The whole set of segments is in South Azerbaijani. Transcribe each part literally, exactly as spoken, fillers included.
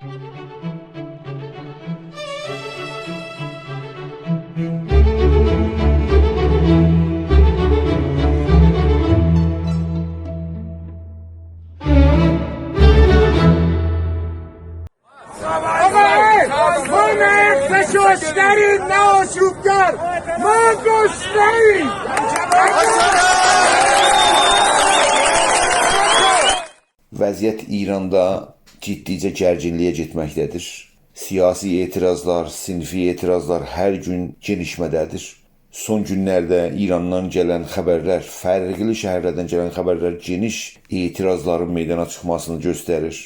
آقا، وای، وای، نه آشوبکار، نه آشوبکار، ما گشنه‌ایم. وضعیت ایراندا جدیجه گرگینلییه گئتمکده‌دیر. سیاسی اعتراضلار، صنفی اعتراضلار هر گون گئنیشمه‌ده‌دیر. سون گونلرده ایراندان گلن خبرلر، فرقلی شهرلردن گلن خبرلر گئنیش اعتراضلارین میدانا چیخماسینی گؤستریر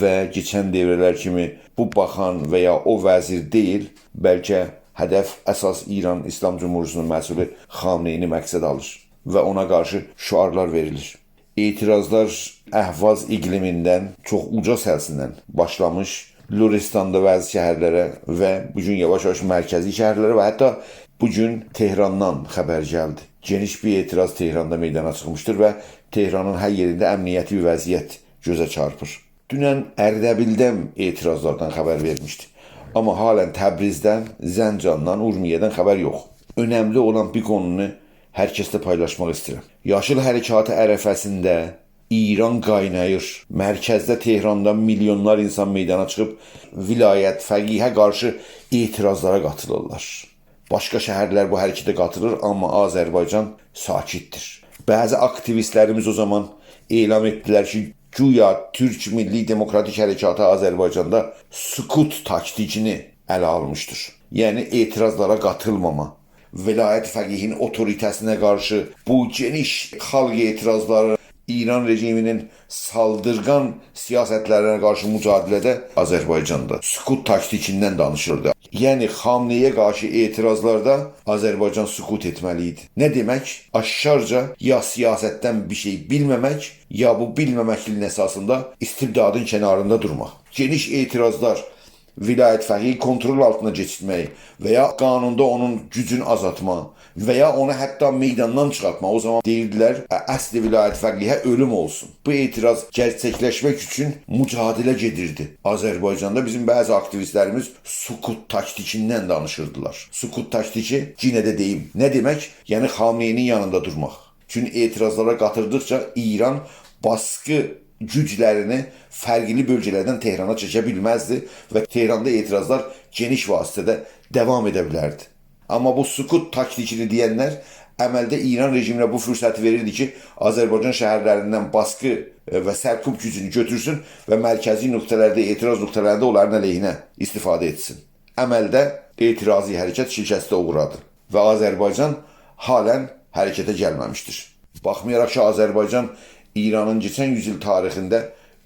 و کئچن دوره‌لر کیمی بو باخان و یا او وزیر دئییل، بلکه هدف اساس ایران ایسلام جمهوریتی‌نین مسئولو خامنه‌ای‌نی مقصد آلیر و اونا قارشی شعارلار وئریلیر. اعتراضلار اهواز اقلیمیندن، چوخ اوجا سلسیندن باشلامیش، لرستاندا بعضی شهرلره و بو گون یاواش-یاواش مرکزی شهرلره و حتی بو گون تهراندان خبر گلدی. گئنیش بیر اعتراض تهراندا میدانا چیخمیشدیر و تهرانین هر یئرینده امنیتی بیر وضعیت گؤزه چارپیر. دونن اردبیلدن اعتراضلاردان خبر وئرمیشدی. آمما حالا تبریزدن، زنجاندان، اورمیه‌دن خبر یوخ. اؤنملی اولان بیر قونونو هر کسله پایلاشماق ایسته‌ییرم. یاشیل حرکاتی عرفه‌سینده ایران قایناییر. مرکزده، تهراندا میلیونلار اینسان میدانا چیخیب ولایت فقیهه قارشی اعتراضلارا قاتیلیرلار. باشقا شهرلر بو حرکته قاتیلیر، آمما آذربایجان ساکتدیر. بعضی آکتیویستلریمیز او زامان اعلان ائتدیلر کی، گویا تورک میللی دموکراتیک حرکاتی آذربایجاندا سکوت تاکتیکینی اله آلمیشدیر. یعنی اعتراضلارا قاتیلماما، ولایت فقیهین اوتوریته‌سینه قارشی بو گئنیش خالق اعتراضلاری، ایران رژیمی‌نین سالدیرغان سیاستلرینه قارشی مجادله‌ده آذربایجاندا سکوت تاکتیکیندن دانیشیردی. یعنی خامنه‌ای‌یه قارشی اعتراضلاردا آذربایجان سکوت ائتمه‌لی ایدی. نه دئمک؟ آشکارجا یا سیاستدن بیر شئی بیلمه‌مک، یا بو بیلمه‌مکلیگین اساسیندا استبدادین کناریندا دورماق. گئنیش اعتراضلار، ولایت فقیهی کنترل آلتینا کئچیرمه‌یی و یا قانوندا اونون گوجونو آزالتما و یا اونو حتی میداندان چیخارتما. او زامان دئییردیلر، «ا-، اصل ولایت فقیهه اؤلوم اولسون.» بو اعتراض گئرچکلشمک اوچون مجادله گئدیردی. آذربایجاندا بیزیم بعضی آکتیویستلریمیز سکوت تاکتیکیندن دانیشیردیلار. سکوت تاکتیکی، یئنه ده دئییم، نه دئمک؟ یعنی خامنه‌ای‌نین یانیندا دورماق. چونکی اعتراضلارا قاتیلدیقجا ایران باسقی گوجلرینی فرقلی بؤلگه‌لردن تهرانا چکه بیلمزدی و تهراندا اعتراضلار گئنیش وسعتده داوام ائده بیلردی. آمما بو سکوت تاکتیکینی دئینلر عملده ایران رژیمینه بو فرصتی وئریردی کی، آذربایجان شهرلریندن باسقی، ائ، و سرکوب گوجونو گؤتورسون و مرکزی نقطه‌لرده، اعتراض نقطه‌لرده اونلارین علیهینه استفاده ائتسین. عملده اعتراضی حرکت شکسته اوغرادی و آذربایجان حالا حرکته گلمه‌میشدیر. باخمایاراق کی، آذربایجان ایرانین کئچن یوز ایل تاریخینده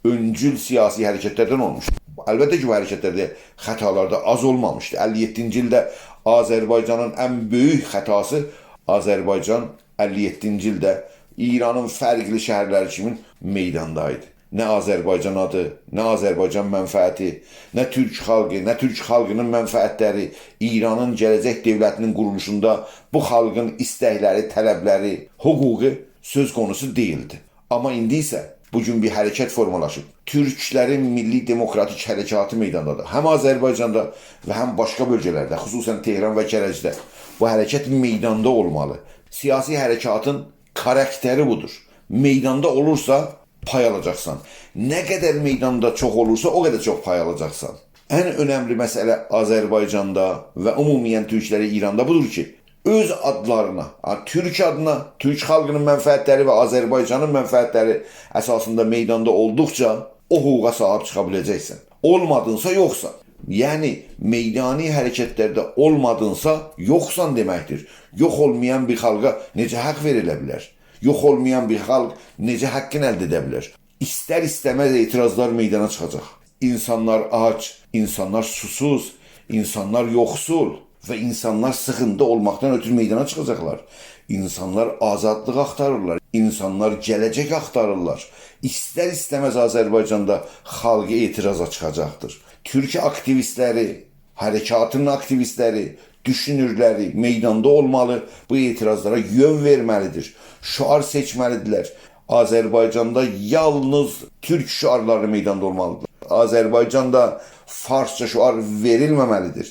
اؤنجول سیاسی حرکتلردن اولموشدور. البته کی، بو حرکتلرده خطالار دا آز اولمامیشدی. اللی یئددینجی ایلده آذربایجانین ان بؤیوک خطاسی، آذربایجان اللی یئددینجی ایلده ایرانین فرقلی شهرلری کیمی میداندایدی. نه آذربایجان آدی، نه آذربایجان منفعتی، نه تورک خالقی، نه تورک خالقی‌نین منفعتلری ایرانین گله‌جک دؤولتی‌نین قورولوشوندا بو خالقین ایستکلری، طلبلری، حقوقو سؤز قونوسو دئییلدی. آمما ایندی ایسه بو گون بیر حرکت فورمالاشیب. تورکلرین میللی دموکراتیک حرکاتی میداندادیر. هم آذربایجاندا و هم باشقا بؤلگه‌لرده، خصوصاً تهران و کرجده بو حرکت میداندا اولمالی. سیاسی حرکاتین کاراکتری بودور. میداندا اولورسا، پای آلاجاقسان. نه قدر میداندا چوخ اولورسا، او قدر چوخ پای آلاجاقسان. ان اؤنملی مسئله آذربایجاندا و عمومیاً تورکلری ایراندا بودور کی، اؤز آدلارینا، آ، تورک آدینا، تورک خالقی‌نین منفعتلری و آذربایجانین منفعتلری اساسیندا میداندا اولدوقجا او حقوقا صاحیب چیخا بیله‌جکسن. اولمادینسا، یوخسان. یعنی، میدانی حرکتلرده اولمادینسا، یوخسان دئمکدیر. یوخ اولمایان بیر خالقا نئجه حق وئریله بیلر؟ یوخ اولمایان بیر خالق نئجه حقینی الده ائده بیلر؟ ایستر-ایسته‌مز اعتراضلار میدانا چیخاجاق. اینسانلار آج، اینسانلار سوسوز، اینسانلار یوخسول و اینسانلار سیخینتی اولماقدان اؤترو میدانا چیخاجاقلار. اینسانلار آزادلیق آختاریرلار، اینسانلار گله‌جک آختاریرلار. ایستر-ایسته‌مز آذربایجاندا خالق اعتراضا چیخاجاقدیر. تورک آکتیویستلری، حرکاتین آکتیویستلری، دوشونورلری میداندا اولمالی، بو اعتراضلارا یؤن وئرمه‌لیدیر، شعار سئچمه‌لیدیرلر. آذربایجاندا یالنیز تورک شعارلاری میداندا اولمالیدیر. آذربایجاندا فارسجا شعار وئریلمه‌مه‌لیدیر.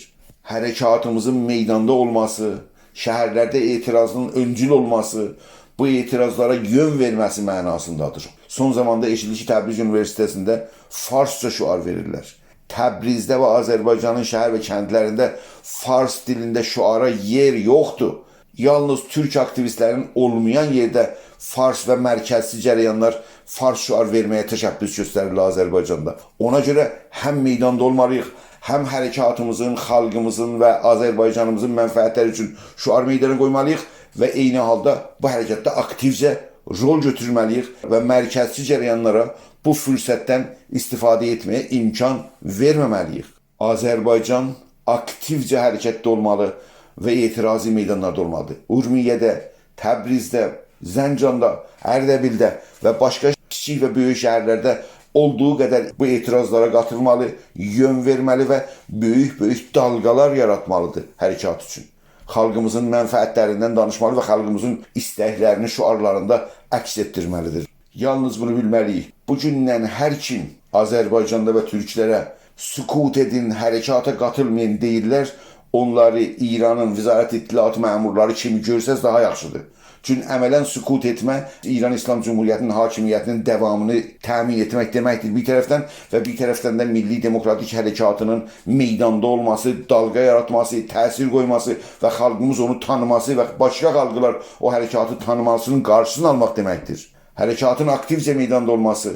حرکاتیمیزین میداندا اولماسی، شهرلرده اعتراضین اؤنجول اولماسی بو اعتراضلارا یؤن وئرمه‌سی معناسیندادیر. سون زاماندا ائشیدیلیر کی، تبریز اونیوئرسیته‌سینده فارسجا شعار وئریرلر. تبریزده و آذربایجانین شهر و کندلرینده فارس دیلینده شعارا یئر یوخدور. یالنیز تورک آکتیویستلرین اولمایان یئرده فارس و مرکزچی جریانلار فارس شعار وئرمه‌یه تشبث گؤستریرلر آذربایجاندا. اونا گؤره هم میداندا اولمالیییق، هم حرکاتیمیزین، خالقیمیزین و آذربایجانیمیزین منفعتلری اوچون شعار میدانا قویمالیییق و عینی حالدا بو حرکتده آکتیوجه رول گؤتورمه‌لیییک و مرکزچی جریانلارا بو فرصتدن استفاده ائتمه‌یه امکان وئرمه‌مه‌لیییک. آذربایجان آکتیوجه حرکتده اولمالی و اعتراضی میدانلاردا اولمالیدیر. اورمیه‌ده، تبریزده، زنجاندا، اردبیلده و باشقا کیچیک و بؤیوک شهرلرده اولدوغو قدر بو اعتراضلارا قاتیلمالی، یؤن وئرمه‌لی و بؤیوک-بؤیوک دالغالار یاراتمالیدیر حرکات اوچون. خالقیمیزین منفعتلریندن دانیشمالی و خالقیمیزین ایستکلرینی شعارلاریندا عکس ائتدیرمه‌لیدیر. یالنیز بونو بیلمه‌لیییک. بو گوندن هر کیم آذربایجاندا و تورکلره «سکوت ائدین، حرکاتا قاتیلمایین» دئییرلر، اونلاری ایرانین وزارت اطلاعات مأمورلاری کیمی گؤرسز داها یاخشیدیر. چون عملاً سکوت ائتمه ایران اسلام جمهوریتی‌نین حاکمیتی‌نین داوامینی تأمین ائتمک دئمکدیر بیر طرفدن و بیر طرفدن ده میللی دموکراتیک حرکاتی‌نین میداندا اولماسی، دالغا یاراتماسی، تأثیر قویماسی و خالقیمیز اونو تانیماسی و باشقا خالقلار او حرکاتی تانیماسی‌نین قارشیسینی آلماق دئمکدیر. حرکاتین آکتیوجه میداندا اولماسی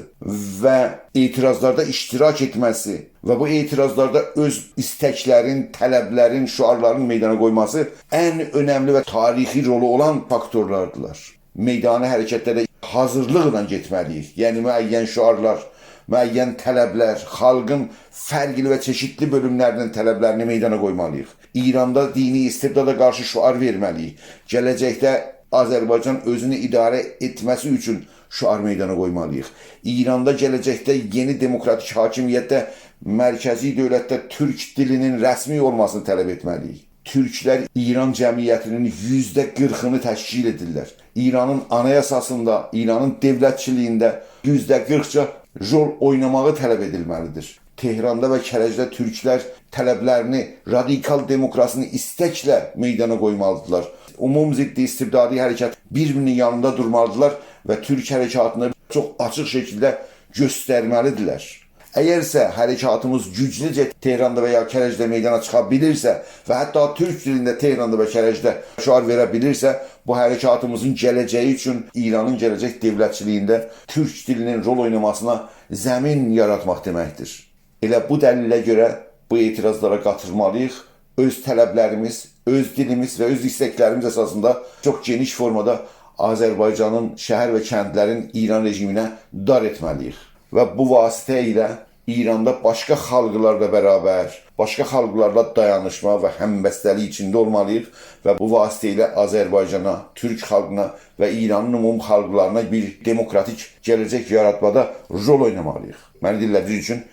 و اعتراضلاردا اشتراک ائتمه‌سی و بو اعتراضلاردا اؤز ایستکلرین، طلبلرین، شعارلارین میدانا قویماسی ان اؤنملی و تاریخی رولو اولان فاکتورلاردیلار. میدانی حرکتلره حاضیرلیقلا گئتمه‌لیییک. یعنی معین شعارلار، معین طلبلر، خالقین فرقلی و چئشیتلی بؤلوملری‌نین طلبلرینی میدانا قویمالیییق. ایراندا دینی استبدادا قارشی شعار وئرمه‌لیییک. گله‌جکده آذربایجان اؤزونو اداره ائتمه‌سی اوچون شعار میدانا قویمالیییق. ایراندا گله‌جکده یئنی دموکراتیک حاکمیتده، مرکزی دؤولتده تورک دیلی‌نین رسمی اولماسینی طلب ائتمه‌لیییک. تورکلر ایران جمعیتی‌نین یوزده قیرخینی تشکیل ائدیرلر. ایرانین آنایاساسیندا، ایرانین دؤولتچیلیگینده یوزده قیرخجا رول اویناماغی طلب ائدیلمه‌لیدیر. تهراندا و کرجده تورکلر طلبلرینی رادیکال دموکراسی‌نین ایستکله میدانا قویمالیدیرلار. عموم ضد استبدادی حرکت بیر-بیری‌نین یانیندا دورمالیدیرلار و تورک حرکاتینی چوخ آچیق شکیلده گؤسترمه‌لیدیرلر. اگرسه حرکاتیمیز گوجلوجه تهراندا و یا کرجده میدانا چیخا بیلیرسه و حتی تورک دیلینده تهراندا و کرجده شعار وئره بیلیرسه، بو حرکاتیمیزین گله‌جه‌یی اوچون ایرانین گله‌جک دؤولتچیلیگینده تورک دیلی‌نین رول اویناماسینا زمین یاراتماق دئمکدیر. ائله بو دلیله گؤره بو اعتراضلارا قاتیلمالیییق. اؤز طلبلریمیز، اؤز دیلیمیز و اؤز ایستکلریمیز اساسیندا چوخ گئنیش فورمادا آذربایجانین شهر و کندلرین ایران رژیمینه دار ائتمه‌لیییک. و بو واسطه ایله ایراندا باشقا خالقلارلا برابر، باشقا خالقلارلا دایانیشما و همبسته‌لیک ایچینده اولمالیییق و بو واسطه ایله آذربایجانا، تورک خالقینا و ایرانین عموم خالقلارینا بیر دموکراتیک گله‌جک یاراتمادا رول اوینامالیییق. منی دینله‌دیگینیز اوچون